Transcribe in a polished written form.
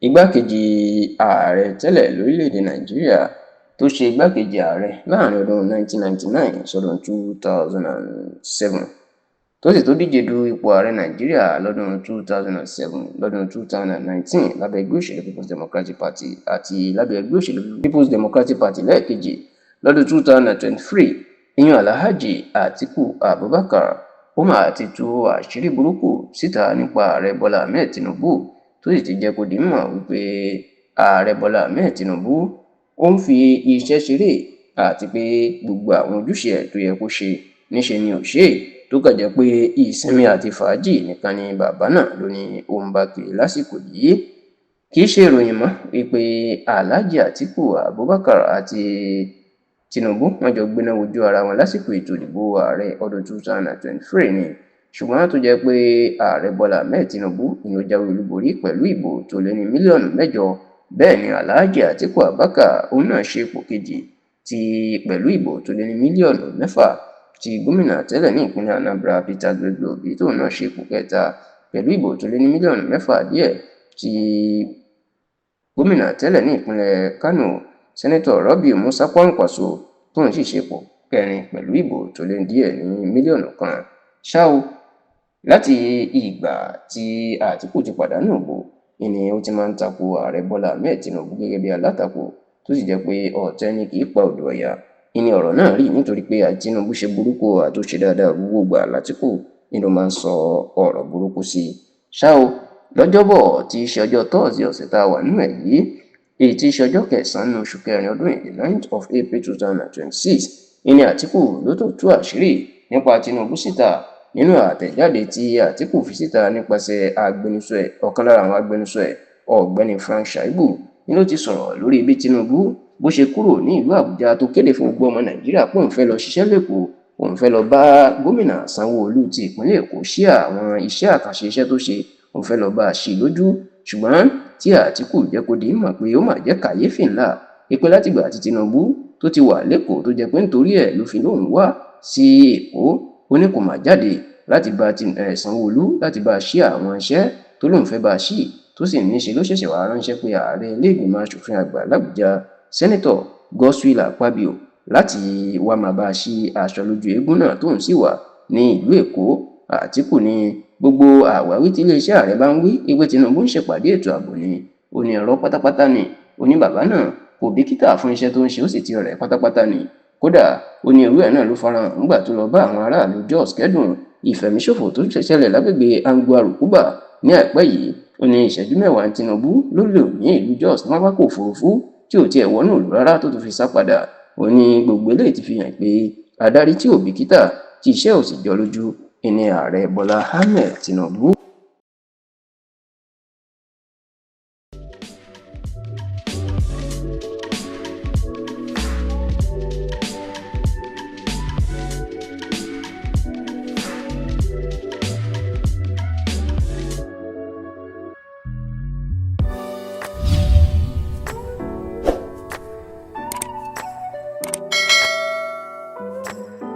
Igbákejì ààrẹ tẹ́lẹ̀ lórílẹ̀‐èdè Nàìjíríà tó ṣe igbákejì ààrẹ láàrin ọdún 1999 sọ́dún 2007, tó sì tún díje du ipò ààrẹ Nàìjíríà lọ́dún 2007, lọ́dún 2019 lábẹ́ ẹgbẹ́ òṣèlú Peoples Democratic Party àti lábẹ́ ẹgbẹ́ òṣèlú Peoples Democratic Party lẹ́ẹ̀kejì lọ́dún 2023, ìyẹn Alhaji Atiku Abubakar, ó máa ti tú àṣírí burúkú síta nípa ààrẹ Bọ́lá Ahmed Tinubu, tó sì ti jẹ́ kó di mímọ̀ wípé ààrẹ Bọ́lá Ahmed Tinubu ó ń fi iṣẹ́ ṣeré àti pé gbogbo àwọn ojúṣe ẹ̀ tó yẹ kó ṣe níṣe ni ò ṣe é, tó kàn jẹ́ pé ìsinmi àti fàájì nìkan ni bàbá náà ló ní ó ń bá kiri lásìkò yìí. Kì í ṣe ìròyìn mọ́ wípé Alhaji Atiku Abubakar àti Tinubu wọ́n jọ gbéná wojú ara wọn lásìkò ètò ìdìbò ààrẹ ọdún 2023 ni, ṣùgbọ́n tó jẹ́ pé ààrẹ Bọ́lá Ahmed Tinubu ni ó jáwé olúborí pẹ̀lú ìbò tó lé ní mílíọ̀nù 8. Bẹ́ẹ̀ ni Alhaji Atiku Abubakar òun náà ṣe ipò kejì tí pẹ̀lú ìbò tó lé ní mílíọ̀nù 6, tí gómìnà tẹ́lẹ̀ ní ìpínlẹ̀ Anambra, Peter Goodluck Obi, tóun náà ṣe ipò kẹta pẹ̀lú ìbò tó lé ní mílíọ̀nù 6 díẹ̀, tí gómìnà tẹ́lẹ̀ ní ìpínlẹ̀ Kano, Senator Rabiu Musa Kwankwaso, tóun sì ṣe ipò kẹrin pẹ̀lú ìbò tó lé díẹ̀ ní mílíọ̀nù 1. Ṣá o, láti ìgbà tí Àtìkù ti pàdánù ìbò ni ó ti máa ń tako ààrẹ Bọ́lá Ahmed Tinubu gẹ́gẹ́ bí alátakò, tó sì jẹ́ pé ọ̀tẹ̀ ni kì í pa odò ọ̀yà ìní ọ̀rọ̀ náà rí, nítorí pé Tinubu ṣe burúkú àti ó ṣe dáadáa, gbogbo ìgbà l'Àtìkù ni ló máa ń sọ ọ̀rọ̀ burúkú sí i. Ṣá o, lọ́jọ́bọ̀ tí í ṣe ọjọ́ Thursday ọ̀sẹ̀ tá a wà nínú ẹ̀ yìí, èyí tí í ṣe ọjọ́ kẹsàn-án oṣù kẹrin ọdún yìí, the 9th of April 2026, ìní Àtìkù ló tó tú àṣírí nípa Tinubu síta. Nínú àtẹ̀jáde tí Àtìkù fi síta nípasẹ̀ agbẹnusọ ẹ̀, ọ̀kan lára àwọn agbẹnusọ ẹ̀, Ọ̀gbẹ́ni Frank Shaibu, ni ló ti sọ̀rọ̀ lórí bí Tinubu bó ṣe kúrò ní ìlú Àbújá tó kéde fún gbogbo ọmọ Nàìjíríà pé òun fẹ́ lọ ṣiṣẹ́ l'Ékòó, òun fẹ́ lọ bá gómìnà Sanwó-Olú ti ìpínlẹ̀ Èkó ṣí àwọn iṣẹ́ àkànṣe iṣẹ́ tó ṣe, òun fẹ́ lọ bá a ṣí lójú. Ṣùgbọ́n tí Àtìkù jẹ́ kó di mọ̀ pé ó mà jẹ́ kàyéfì ńlá ìpè látìgbà tí Tinubu tó ti wà l'Ékòó, tó jẹ́ pé nítorí ẹ̀ ló fi lóun wá sí Èkó, ó ní kò má jáde láti bá Sanwó-Olú láti bá a ṣí àwọn iṣẹ́ tó lóun fẹ́ bá a ṣí, tó sì ní ṣe ló ṣẹ̀ṣẹ̀ wá ránṣẹ́ pé ààrẹ ilé-ìgbìmọ̀ asòfin àgbà l'Àbújá, Senator Godswill Akpabio, láti wá máa bá a ṣí aṣọ lójú eégún náà tóun sì wà ní ìlú Èkó. Àtìkù ní gbogbo àwáwí tí iléeṣẹ́ ààrẹ bá ń wí wípé Tinubu ń ṣèpàdé ètò ààbò ni, ó ní irọ́ pátápátá ni. Ó ní bàbá náà kò bìkítà fún iṣẹ́ tó ń ṣe, ó sì ti rẹ̀ pátápátá ni. Kódà ó ní irú ẹ̀ náà ló farahàn nígbà tó lọ bá àwọn aráàlú Jos kẹ́dùn ìfẹ̀míṣòfò tó ṣẹlẹ̀ lágbègbè Angwa Rukuba ní àìpẹ́ yìí. Ó ní ìṣẹ́jú 10 Tinubu ló lò ní ìlú Jos ní pápákọ̀ òfurufú tí ò tiẹ̀ wọnú ìlú rárá tó tún fi sá padà. Ó ní gbogbo eléyìí ti fi hàn pé adarí tí ò bìkítà, tí iṣẹ́ ò sì jọ lójú, ìní ààrẹ Bọ́lá Ahmed Tinubu.